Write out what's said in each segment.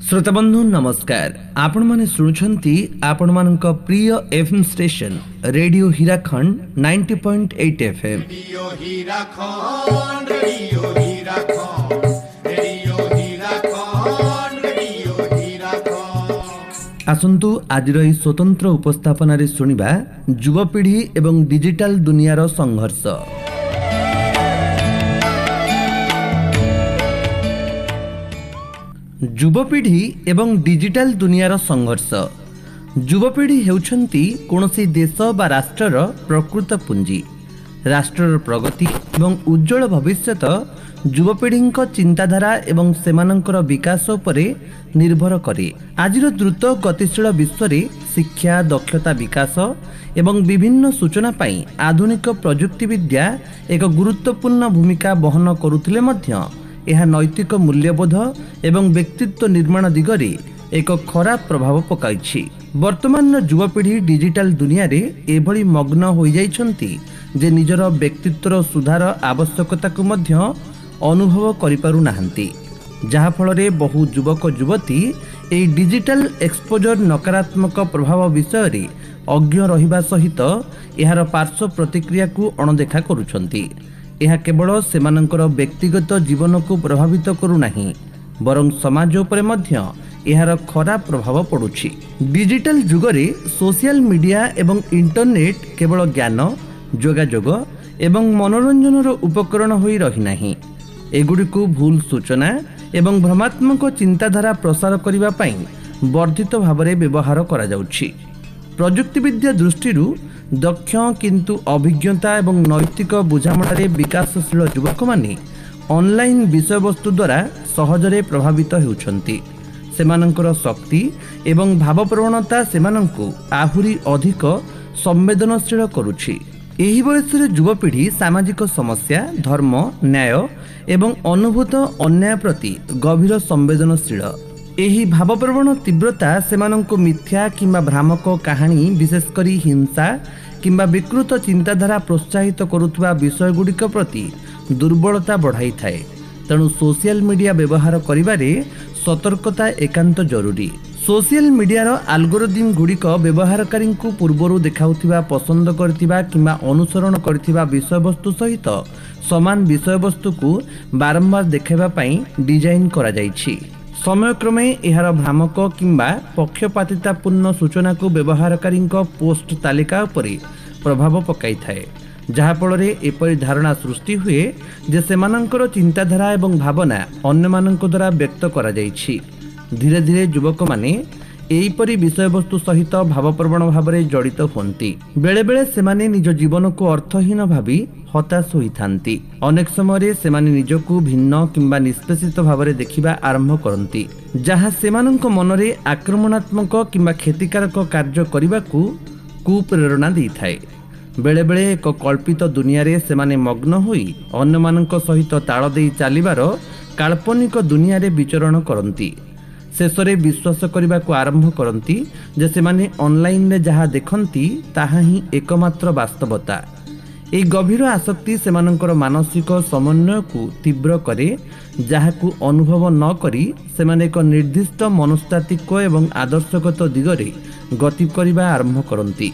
ଶ୍ରୋତାବନ୍ଧୁ ନମସ୍କାର। ଆପଣମାନେ ଶୁଣୁଛନ୍ତି ଆପଣମାନଙ୍କ ପ୍ରିୟ FM station radio Hirakhand 90.8 FM. Radio Hirakhand, radio Hirakhand, radio Hirakhand, radio Hirakhand. ଆସନ୍ତୁ ଆଜିର ଏହି ସ୍ୱତନ୍ତ୍ର ଉପସ୍ଥାପନାରେ ଶୁଣିବା ଯୁବପିଢ଼ି ଏବଂ ଡିଜିଟାଲ ଦୁନିଆର ସଂଘର୍ଷ। ଯୁବପିଢ଼ି ଏବଂ ଡିଜିଟାଲ ଦୁନିଆର ସଂଘର୍ଷ। ଯୁବପିଢ଼ି ହେଉଛନ୍ତି କୌଣସି ଦେଶ ବା ରାଷ୍ଟ୍ରର ପ୍ରକୃତ ପୁଞ୍ଜି। ରାଷ୍ଟ୍ରର ପ୍ରଗତି ଏବଂ ଉଜ୍ଜ୍ୱଳ ଭବିଷ୍ୟତ ଯୁବପିଢ଼ିଙ୍କ ଚିନ୍ତାଧାରା ଏବଂ ସେମାନଙ୍କର ବିକାଶ ଉପରେ ନିର୍ଭର କରେ। ଆଜିର ଦ୍ରୁତ ଗତିଶୀଳ ବିଶ୍ୱରେ ଶିକ୍ଷା, ଦକ୍ଷତା ବିକାଶ ଏବଂ ବିଭିନ୍ନ ସୂଚନା ପାଇଁ ଆଧୁନିକ ପ୍ରଯୁକ୍ତିବିଦ୍ୟା ଏକ ଗୁରୁତ୍ୱପୂର୍ଣ୍ଣ ଭୂମିକା ବହନ କରୁଥିଲେ ମଧ୍ୟ ଏହା ନୈତିକ ମୂଲ୍ୟବୋଧ ଏବଂ ବ୍ୟକ୍ତିତ୍ୱ ନିର୍ମାଣ ଦିଗରେ ଏକ ଖରାପ ପ୍ରଭାବ ପକାଇଛି। ବର୍ତ୍ତମାନର ଯୁବପିଢ଼ି ଡିଜିଟାଲ ଦୁନିଆରେ ଏଭଳି ମଗ୍ନ ହୋଇଯାଇଛନ୍ତି ଯେ ନିଜର ବ୍ୟକ୍ତିତ୍ୱର ସୁଧାର ଆବଶ୍ୟକତାକୁ ମଧ୍ୟ ଅନୁଭବ କରିପାରୁନାହାନ୍ତି, ଯାହାଫଳରେ ବହୁ ଯୁବକ ଯୁବତୀ ଏହି ଡିଜିଟାଲ ଏକ୍ସପୋଜର ନକାରାତ୍ମକ ପ୍ରଭାବ ବିଷୟରେ ଅଜ୍ଞ ରହିବା ସହିତ ଏହାର ପାର୍ଶ୍ୱ ପ୍ରତିକ୍ରିୟାକୁ ଅଣଦେଖା କରୁଛନ୍ତି। ଏହା କେବଳ ସେମାନଙ୍କର ବ୍ୟକ୍ତିଗତ ଜୀବନକୁ ପ୍ରଭାବିତ କରୁନାହିଁ, ବରଂ ସମାଜ ଉପରେ ମଧ୍ୟ ଏହାର ଖରାପ ପ୍ରଭାବ ପଡ଼ୁଛି। ଡିଜିଟାଲ ଯୁଗରେ ସୋସିଆଲ ମିଡ଼ିଆ ଏବଂ ଇଣ୍ଟରନେଟ୍ କେବଳ ଜ୍ଞାନ, ଯୋଗାଯୋଗ ଏବଂ ମନୋରଞ୍ଜନର ଉପକରଣ ହୋଇ ରହିନାହିଁ, ଏଗୁଡ଼ିକୁ ଭୁଲ ସୂଚନା ଏବଂ ଭ୍ରମାତ୍ମକ ଚିନ୍ତାଧାରା ପ୍ରସାର କରିବା ପାଇଁ ବର୍ଦ୍ଧିତ ଭାବରେ ବ୍ୟବହାର କରାଯାଉଛି। ପ୍ରଯୁକ୍ତିବିଦ୍ୟା ଦୃଷ୍ଟିରୁ ଦକ୍ଷ କିନ୍ତୁ ଅଭିଜ୍ଞତା ଏବଂ ନୈତିକ ବୁଝାମଣାରେ ବିକାଶଶୀଳ ଯୁବକମାନେ ଅନଲାଇନ୍ ବିଷୟବସ୍ତୁ ଦ୍ୱାରା ସହଜରେ ପ୍ରଭାବିତ ହେଉଛନ୍ତି। ସେମାନଙ୍କର ଶକ୍ତି ଏବଂ ଭାବପ୍ରବଣତା ସେମାନଙ୍କୁ ଆହୁରି ଅଧିକ ସମ୍ବେଦନଶୀଳ କରୁଛି। ଏହି ବୟସରେ ଯୁବପିଢ଼ି ସାମାଜିକ ସମସ୍ୟା, ଧର୍ମ, ନ୍ୟାୟ ଏବଂ ଅନୁଭୂତ ଅନ୍ୟାୟ ପ୍ରତି ଗଭୀର ସମ୍ବେଦନଶୀଳ। ଏହି ଭାବପ୍ରବଣ ତୀବ୍ରତା ସେମାନଙ୍କୁ ମିଥ୍ୟା କିମ୍ବା ଭ୍ରାମକ କାହାଣୀ, ବିଶେଷ କରି ହିଂସା କିମ୍ବା ବିକୃତ ଚିନ୍ତାଧାରା ପ୍ରୋତ୍ସାହିତ କରୁଥିବା ବିଷୟଗୁଡ଼ିକ ପ୍ରତି ଦୁର୍ବଳତା ବଢ଼ାଇଥାଏ। ତେଣୁ ସୋସିଆଲ ମିଡ଼ିଆ ବ୍ୟବହାର କରିବାରେ ସତର୍କତା ଏକାନ୍ତ ଜରୁରୀ। ସୋସିଆଲ ମିଡ଼ିଆର ଆଲଗୋରିଦମ୍ ଗୁଡ଼ିକ ବ୍ୟବହାରକାରୀଙ୍କୁ ପୂର୍ବରୁ ଦେଖାଉଥିବା, ପସନ୍ଦ କରିଥିବା କିମ୍ବା ଅନୁସରଣ କରିଥିବା ବିଷୟବସ୍ତୁ ସହିତ ସମାନ ବିଷୟବସ୍ତୁକୁ ବାରମ୍ବାର ଦେଖାଇବା ପାଇଁ ଡିଜାଇନ୍ କରାଯାଇଛି। ସମୟକ୍ରମେ ଏହାର ଭ୍ରାମକ କିମ୍ବା ପକ୍ଷପାତିତାପୂର୍ଣ୍ଣ ସୂଚନାକୁ ବ୍ୟବହାରକାରୀଙ୍କ ପୋଷ୍ଟ ତାଲିକା ଉପରେ ପ୍ରଭାବ ପକାଇଥାଏ, ଯାହାଫଳରେ ଏପରି ଧାରଣା ସୃଷ୍ଟି ହୁଏ ଯେ ସେମାନଙ୍କର ଚିନ୍ତାଧାରା ଏବଂ ଭାବନା ଅନ୍ୟମାନଙ୍କ ଦ୍ୱାରା ବ୍ୟକ୍ତ କରାଯାଇଛି। ଧୀରେ ଧୀରେ ଯୁବକମାନେ ଏହିପରି ବିଷୟବସ୍ତୁ ସହିତ ଭାବପ୍ରବଣ ଭାବରେ ଜଡ଼ିତ ହୁଅନ୍ତି। ବେଳେବେଳେ ସେମାନେ ନିଜ ଜୀବନକୁ ଅର୍ଥହୀନ ଭାବି ହତାଶ ହୋଇଥାନ୍ତି। ଅନେକ ସମୟରେ ସେମାନେ ନିଜକୁ ଭିନ୍ନ କିମ୍ବା ନିଷ୍ପେଷିତ ଭାବରେ ଦେଖିବା ଆରମ୍ଭ କରନ୍ତି, ଯାହା ସେମାନଙ୍କ ମନରେ ଆକ୍ରମଣାତ୍ମକ କିମ୍ବା କ୍ଷତିକାରକ କାର୍ଯ୍ୟ କରିବାକୁ କୁପ୍ରେରଣା ଦେଇଥାଏ। ବେଳେବେଳେ ଏକ କଳ୍ପିତ ଦୁନିଆରେ ସେମାନେ ମଗ୍ନ ହୋଇ ଅନ୍ୟମାନଙ୍କ ସହିତ ତାଳ ଦେଇ ଚାଲିବାର କାଳ୍ପନିକ ଦୁନିଆରେ ବିଚରଣ କରନ୍ତି। ଶେଷରେ ବିଶ୍ୱାସ କରିବାକୁ ଆରମ୍ଭ କରନ୍ତି ଯେ ସେମାନେ ଅନଲାଇନରେ ଯାହା ଦେଖନ୍ତି ତାହା ହିଁ ଏକମାତ୍ର ବାସ୍ତବତା। ଏହି ଗଭୀର ଆସକ୍ତି ସେମାନଙ୍କର ମାନସିକ ସମନ୍ୱୟକୁ ତୀବ୍ର କରେ, ଯାହାକୁ ଅନୁଭବ ନ କରି ସେମାନେ ଏକ ନିର୍ଦ୍ଦିଷ୍ଟ ମନସ୍ତାତ୍ତ୍ୱିକ ଏବଂ ଆଦର୍ଶଗତ ଦିଗରେ ଗତି କରିବା ଆରମ୍ଭ କରନ୍ତି।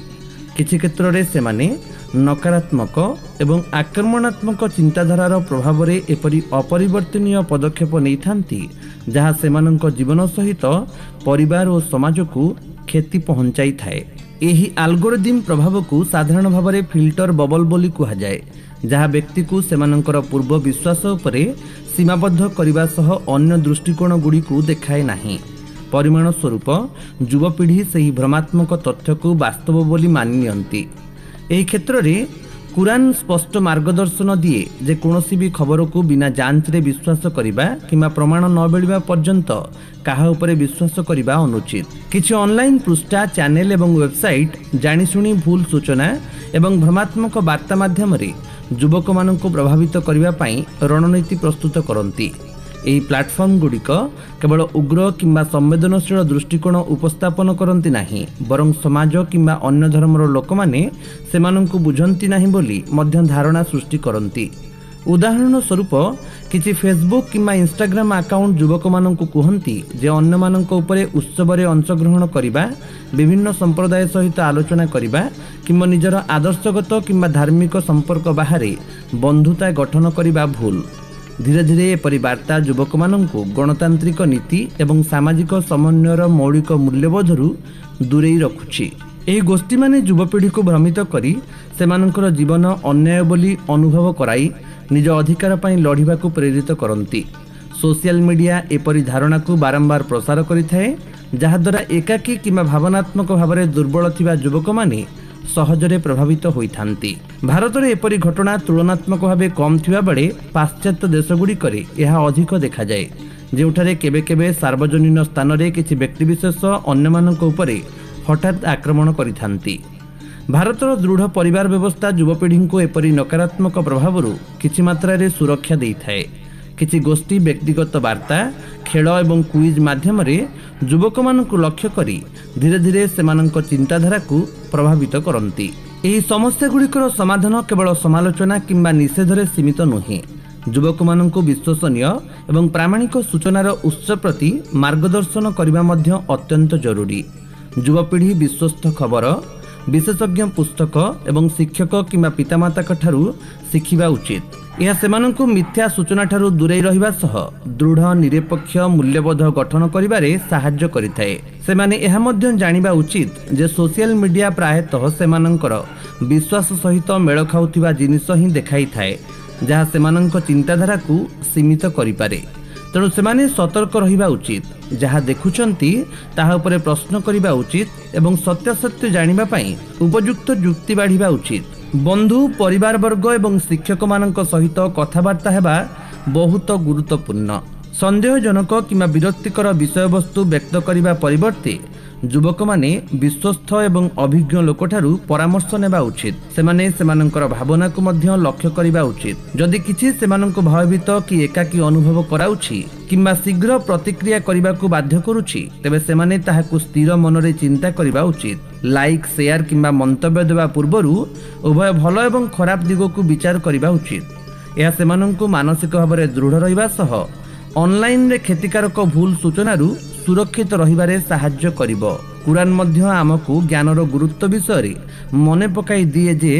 କିଛି କ୍ଷେତ୍ରରେ ସେମାନେ ନକାରାତ୍ମକ ଏବଂ ଆକ୍ରମଣାତ୍ମକ ଚିନ୍ତାଧାରାର ପ୍ରଭାବରେ ଏପରି ଅପରିବର୍ତ୍ତନୀୟ ପଦକ୍ଷେପ ନେଇଥାନ୍ତି, ଯାହା ସେମାନଙ୍କ ଜୀବନ ସହିତ ପରିବାର ଓ ସମାଜକୁ କ୍ଷତି ପହଞ୍ଚାଇଥାଏ। ଏହି ଆଲଗୋରିଦମ୍ ପ୍ରଭାବକୁ ସାଧାରଣ ଭାବରେ ଫିଲ୍ଟର ବବଲ ବୋଲି କୁହାଯାଏ, ଯାହା ବ୍ୟକ୍ତିକୁ ସେମାନଙ୍କର ପୂର୍ବ ବିଶ୍ୱାସ ଉପରେ ସୀମାବଦ୍ଧ କରିବା ସହ ଅନ୍ୟ ଦୃଷ୍ଟିକୋଣ ଗୁଡ଼ିକୁ ଦେଖାଏ ନାହିଁ। ପରିମାଣ ସ୍ୱରୂପ ଯୁବପିଢ଼ି ସେହି ଭ୍ରମାତ୍ମକ ତଥ୍ୟକୁ ବାସ୍ତବ ବୋଲି ମାନି ନିଅନ୍ତି। ଏହି କ୍ଷେତ୍ରରେ କୁରାନ ସ୍ପଷ୍ଟ ମାର୍ଗଦର୍ଶନ ଦିଏ ଯେ କୌଣସି ବି ଖବରକୁ ବିନା ଯାଞ୍ଚରେ ବିଶ୍ୱାସ କରିବା କିମ୍ବା ପ୍ରମାଣ ନ ମିଳିବା ପର୍ଯ୍ୟନ୍ତ କାହା ଉପରେ ବିଶ୍ୱାସ କରିବା ଅନୁଚିତ। କିଛି ଅନଲାଇନ୍ ପୃଷ୍ଠା, ଚ୍ୟାନେଲ ଏବଂ ୱେବସାଇଟ୍ ଜାଣିଶୁଣି ଭୁଲ ସୂଚନା ଏବଂ ଭ୍ରମାତ୍ମକ ବାର୍ତ୍ତା ମାଧ୍ୟମରେ ଯୁବକମାନଙ୍କୁ ପ୍ରଭାବିତ କରିବା ପାଇଁ ରଣନୀତି ପ୍ରସ୍ତୁତ କରନ୍ତି। ଏହି ପ୍ଲାଟଫର୍ମ ଗୁଡ଼ିକ କେବଳ ଉଗ୍ର କିମ୍ବା ସମ୍ବେଦନଶୀଳ ଦୃଷ୍ଟିକୋଣ ଉପସ୍ଥାପନ କରନ୍ତି ନାହିଁ, ବରଂ ସମାଜ କିମ୍ବା ଅନ୍ୟ ଧର୍ମର ଲୋକମାନେ ସେମାନଙ୍କୁ ବୁଝନ୍ତି ନାହିଁ ବୋଲି ମଧ୍ୟ ଧାରଣା ସୃଷ୍ଟି କରନ୍ତି। ଉଦାହରଣ ସ୍ୱରୂପ, କିଛି ଫେସବୁକ୍ କିମ୍ବା ଇନଷ୍ଟାଗ୍ରାମ ଆକାଉଣ୍ଟ ଯୁବକମାନଙ୍କୁ କୁହନ୍ତି ଯେ ଅନ୍ୟମାନଙ୍କ ଉପରେ ଉତ୍ସବରେ ଅଂଶଗ୍ରହଣ କରିବା, ବିଭିନ୍ନ ସମ୍ପ୍ରଦାୟ ସହିତ ଆଲୋଚନା କରିବା କିମ୍ବା ନିଜର ଆଦର୍ଶଗତ କିମ୍ବା ଧାର୍ମିକ ସମ୍ପର୍କ ବାହାରେ ବନ୍ଧୁତା ଗଠନ କରିବା ଭୁଲ। ଧୀରେ ଧୀରେ ଏପରି ବାର୍ତ୍ତା ଯୁବକମାନଙ୍କୁ ଗଣତାନ୍ତ୍ରିକ ନୀତି ଏବଂ ସାମାଜିକ ସମନ୍ୱୟର ମୌଳିକ ମୂଲ୍ୟବୋଧରୁ ଦୂରେଇ ରଖୁଛି। ଏହି ଗୋଷ୍ଠୀମାନେ ଯୁବପିଢ଼ିକୁ ଭ୍ରମିତ କରି ସେମାନଙ୍କର ଜୀବନ ଅନ୍ୟାୟ ବୋଲି ଅନୁଭବ କରାଇ ନିଜ ଅଧିକାର ପାଇଁ ଲଢ଼ିବାକୁ ପ୍ରେରିତ କରନ୍ତି। ସୋସିଆଲ ମିଡ଼ିଆ ଏପରି ଧାରଣାକୁ ବାରମ୍ବାର ପ୍ରସାର କରିଥାଏ, ଯାହାଦ୍ୱାରା ଏକାକୀ କିମ୍ବା ଭାବନାତ୍ମକ ଭାବରେ ଦୁର୍ବଳ ଥିବା ଯୁବକମାନେ ସହଜରେ ପ୍ରଭାବିତ ହୋଇଥାନ୍ତି। ଭାରତରେ ଏପରି ଘଟଣା ତୁଳନାତ୍ମକ ଭାବେ କମ୍ ଥିବାବେଳେ ପାଶ୍ଚାତ୍ୟ ଦେଶଗୁଡ଼ିକରେ ଏହା ଅଧିକ ଦେଖାଯାଏ, ଯେଉଁଠାରେ କେବେ କେବେ ସାର୍ବଜନୀନ ସ୍ଥାନରେ କିଛି ବ୍ୟକ୍ତିବିଶେଷ ଅନ୍ୟମାନଙ୍କ ଉପରେ ହଠାତ୍ ଆକ୍ରମଣ କରିଥାନ୍ତି। ଭାରତର ଦୃଢ଼ ପରିବାର ବ୍ୟବସ୍ଥା ଯୁବପିଢ଼ିଙ୍କୁ ଏପରି ନକାରାତ୍ମକ ପ୍ରଭାବରୁ କିଛି ମାତ୍ରାରେ ସୁରକ୍ଷା ଦେଇଥାଏ। କିଛି ଗୋଷ୍ଠୀ ବ୍ୟକ୍ତିଗତ ବାର୍ତ୍ତା, ଖେଳ ଏବଂ କୁଇଜ୍ ମାଧ୍ୟମରେ ଯୁବକମାନଙ୍କୁ ଲକ୍ଷ୍ୟ କରି ଧୀରେ ଧୀରେ ସେମାନଙ୍କ ଚିନ୍ତାଧାରାକୁ ପ୍ରଭାବିତ କରନ୍ତି। ଏହି ସମସ୍ୟାଗୁଡ଼ିକର ସମାଧାନ କେବଳ ସମାଲୋଚନା କିମ୍ବା ନିଷେଧରେ ସୀମିତ ନୁହେଁ। ଯୁବକମାନଙ୍କୁ ବିଶ୍ୱସନୀୟ ଏବଂ ପ୍ରାମାଣିକ ସୂଚନାର ଉତ୍ସ ପ୍ରତି ମାର୍ଗଦର୍ଶନ କରିବା ମଧ୍ୟ ଅତ୍ୟନ୍ତ ଜରୁରୀ। ଯୁବପିଢ଼ି ବିଶ୍ୱସ୍ତ ଖବର, ବିଶେଷଜ୍ଞ ପୁସ୍ତକ ଏବଂ ଶିକ୍ଷକ କିମ୍ବା ପିତାମାତାଙ୍କଠାରୁ ଶିଖିବା ଉଚିତ। ଏହା ସେମାନଙ୍କୁ ମିଥ୍ୟା ସୂଚନାଠାରୁ ଦୂରେଇ ରହିବା ସହ ଦୃଢ଼ ନିରପେକ୍ଷ ମୂଲ୍ୟବୋଧ ଗଠନ କରିବାରେ ସାହାଯ୍ୟ କରିଥାଏ। ସେମାନେ ଏହା ମଧ୍ୟ ଜାଣିବା ଉଚିତ ଯେ ସୋସିଆଲ ମିଡ଼ିଆ ପ୍ରାୟତଃ ସେମାନଙ୍କର ବିଶ୍ୱାସ ସହିତ ମେଳ ଖାଉଥିବା ଜିନିଷ ହିଁ ଦେଖାଇଥାଏ, ଯାହା ସେମାନଙ୍କ ଚିନ୍ତାଧାରାକୁ ସୀମିତ କରିପାରେ। ତେଣୁ ସେମାନେ ସତର୍କ ରହିବା ଉଚିତ, ଯାହା ଦେଖୁଛନ୍ତି ତାହା ଉପରେ ପ୍ରଶ୍ନ କରିବା ଉଚିତ ଏବଂ ସତ୍ୟାସତ୍ୟ ଜାଣିବା ପାଇଁ ଉପଯୁକ୍ତ ଯୁକ୍ତି ବାଢ଼ିବା ଉଚିତ। ବନ୍ଧୁ, ପରିବାରବର୍ଗ ଏବଂ ଶିକ୍ଷକମାନଙ୍କ ସହିତ କଥାବାର୍ତ୍ତା ହେବା ବହୁତ ଗୁରୁତ୍ୱପୂର୍ଣ୍ଣ। ସନ୍ଦେହଜନକ କିମ୍ବା ବିରକ୍ତିକର ବିଷୟବସ୍ତୁ ବ୍ୟକ୍ତ କରିବା ପରିବର୍ତ୍ତେ ଯୁବକମାନେ ବିଶ୍ୱସ୍ତ ଏବଂ ଅଭିଜ୍ଞ ଲୋକଠାରୁ ପରାମର୍ଶ ନେବା ଉଚିତ। ସେମାନେ ସେମାନଙ୍କର ଭାବନାକୁ ମଧ୍ୟ ଲକ୍ଷ୍ୟ କରିବା ଉଚିତ। ଯଦି କିଛି ସେମାନଙ୍କୁ ଭୟଭୀତ କି ଏକାକୀ ଅନୁଭବ କରାଉଛି କିମ୍ବା ଶୀଘ୍ର ପ୍ରତିକ୍ରିୟା କରିବାକୁ ବାଧ୍ୟ କରୁଛି, ତେବେ ସେମାନେ ତାହାକୁ ସ୍ଥିର ମନରେ ଚିନ୍ତା କରିବା ଉଚିତ। ଲାଇକ୍, ସେୟାର କିମ୍ବା ମନ୍ତବ୍ୟ ଦେବା ପୂର୍ବରୁ ଉଭୟ ଭଲ ଏବଂ ଖରାପ ଦିଗକୁ ବିଚାର କରିବା ଉଚିତ। ଏହା ସେମାନଙ୍କୁ ମାନସିକ ଭାବରେ ଦୃଢ଼ ରହିବା ସହ ଅନଲାଇନରେ କ୍ଷତିକାରକ ଭୁଲ ସୂଚନାରୁ ସୁରକ୍ଷିତ ରହିବାରେ ସାହାଯ୍ୟ କରିବ। କୁରାନ ମଧ୍ୟ ଆମକୁ ଜ୍ଞାନର ଗୁରୁତ୍ୱ ବିଷୟରେ ମନେ ପକାଇ ଦିଏ ଯେ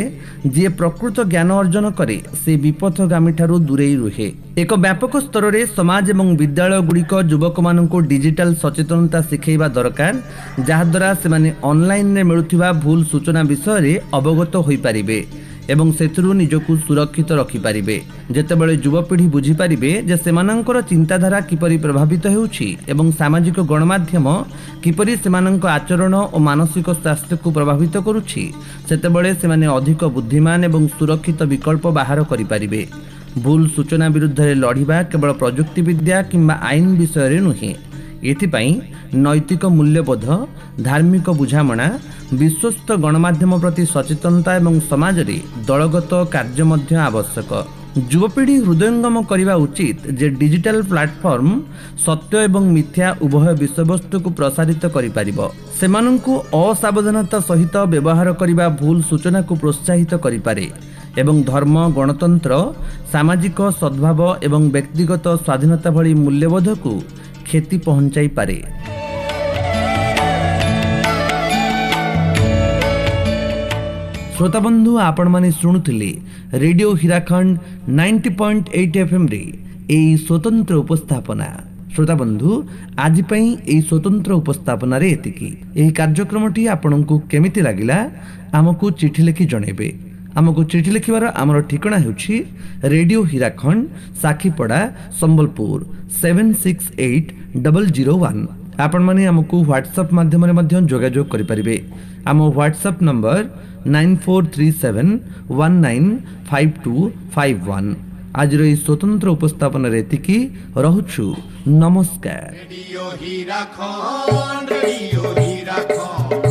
ଯିଏ ପ୍ରକୃତ ଜ୍ଞାନ ଅର୍ଜନ କରେ ସେ ବିପଥଗାମୀଠାରୁ ଦୂରେଇ ରୁହେ। ଏକ ବ୍ୟାପକ ସ୍ତରରେ ସମାଜ ଏବଂ ବିଦ୍ୟାଳୟଗୁଡ଼ିକ ଯୁବକମାନଙ୍କୁ ଡିଜିଟାଲ ସଚେତନତା ଶିଖାଇବା ଦରକାର, ଯାହାଦ୍ୱାରା ସେମାନେ ଅନଲାଇନରେ ମିଳୁଥିବା ଭୁଲ ସୂଚନା ବିଷୟରେ ଅବଗତ ହୋଇପାରିବେ ଏବଂ ସେଥିରୁ ନିଜକୁ ସୁରକ୍ଷିତ ରଖିପାରିବେ। ଯେତେବେଳେ ଯୁବପିଢ଼ି ବୁଝିପାରିବେ ଯେ ସେମାନଙ୍କର ଚିନ୍ତାଧାରା କିପରି ପ୍ରଭାବିତ ହେଉଛି ଏବଂ ସାମାଜିକ ଗଣମାଧ୍ୟମ କିପରି ସେମାନଙ୍କ ଆଚରଣ ଓ ମାନସିକ ସ୍ୱାସ୍ଥ୍ୟକୁ ପ୍ରଭାବିତ କରୁଛି, ସେତେବେଳେ ସେମାନେ ଅଧିକ ବୁଦ୍ଧିମାନ ଏବଂ ସୁରକ୍ଷିତ ବିକଳ୍ପ ବାହାର କରିପାରିବେ। ଭୁଲ ସୂଚନା ବିରୁଦ୍ଧରେ ଲଢ଼ିବା କେବଳ ପ୍ରଯୁକ୍ତିବିଦ୍ୟା କିମ୍ବା ଆଇନ ବିଷୟରେ ନୁହେଁ। ଏଥିପାଇଁ ନୈତିକ ମୂଲ୍ୟବୋଧ, ଧାର୍ମିକ ବୁଝାମଣା, ବିଶ୍ୱସ୍ତ ଗଣମାଧ୍ୟମ ପ୍ରତି ସଚେତନତା ଏବଂ ସମାଜରେ ଦଳଗତ କାର୍ଯ୍ୟ ମଧ୍ୟ ଆବଶ୍ୟକ। ଯୁବପିଢ଼ି ହୃଦୟଙ୍ଗମ କରିବା ଉଚିତ ଯେ ଡିଜିଟାଲ ପ୍ଲାଟଫର୍ମ ସତ୍ୟ ଏବଂ ମିଥ୍ୟା ଉଭୟ ବିଷୟବସ୍ତୁକୁ ପ୍ରସାରିତ କରିପାରିବ। ସେମାନଙ୍କୁ ଅସାବଧାନତା ସହିତ ବ୍ୟବହାର କରିବା ଭୁଲ ସୂଚନାକୁ ପ୍ରୋତ୍ସାହିତ କରିପାରେ ଏବଂ ଧର୍ମ, ଗଣତନ୍ତ୍ର, ସାମାଜିକ ସଦ୍ଭାବ ଏବଂ ବ୍ୟକ୍ତିଗତ ସ୍ୱାଧୀନତା ଭଳି ମୂଲ୍ୟବୋଧକୁ କ୍ଷତି ପହଞ୍ଚାଇପାରେ। ଶ୍ରୋତାବନ୍ଧୁ, ଆପଣମାନେ ଶୁଣୁଥିଲେ ରେଡ଼ିଓ ହୀରାଖଣ୍ଡ 90.8 ଏଫ୍ଏମ୍ରେ ଏହି ସ୍ୱତନ୍ତ୍ର ଉପସ୍ଥାପନା। ଶ୍ରୋତାବନ୍ଧୁ, ଆଜି ପାଇଁ ଏହି ସ୍ୱତନ୍ତ୍ର ଉପସ୍ଥାପନାରେ ଏତିକି। ଏହି କାର୍ଯ୍ୟକ୍ରମଟି ଆପଣଙ୍କୁ କେମିତି ଲାଗିଲା ଆମକୁ ଚିଠି ଲେଖି ଜଣାଇବେ। ଆମକୁ ଚିଠି ଲେଖିବାର ଆମର ଠିକଣା ହେଉଛି ରେଡ଼ିଓ ହୀରାଖଣ୍ଡ, ସାକ୍ଷୀପଡ଼ା, ସମ୍ବଲପୁର 768001। ଆପଣମାନେ ଆମକୁ ହ୍ୱାଟ୍ସଆପ୍ ମାଧ୍ୟମରେ ମଧ୍ୟ ଯୋଗାଯୋଗ କରିପାରିବେ। ଆମ ହ୍ୱାଟ୍ସଆପ୍ ନମ୍ବର 9437195251। ଆଜିର ଏହି ସ୍ୱତନ୍ତ୍ର ଉପସ୍ଥାପନାରେ ଏତିକି ରହୁଛୁ। ନମସ୍କାର। Radio Hirakhand, radio Hirakhand,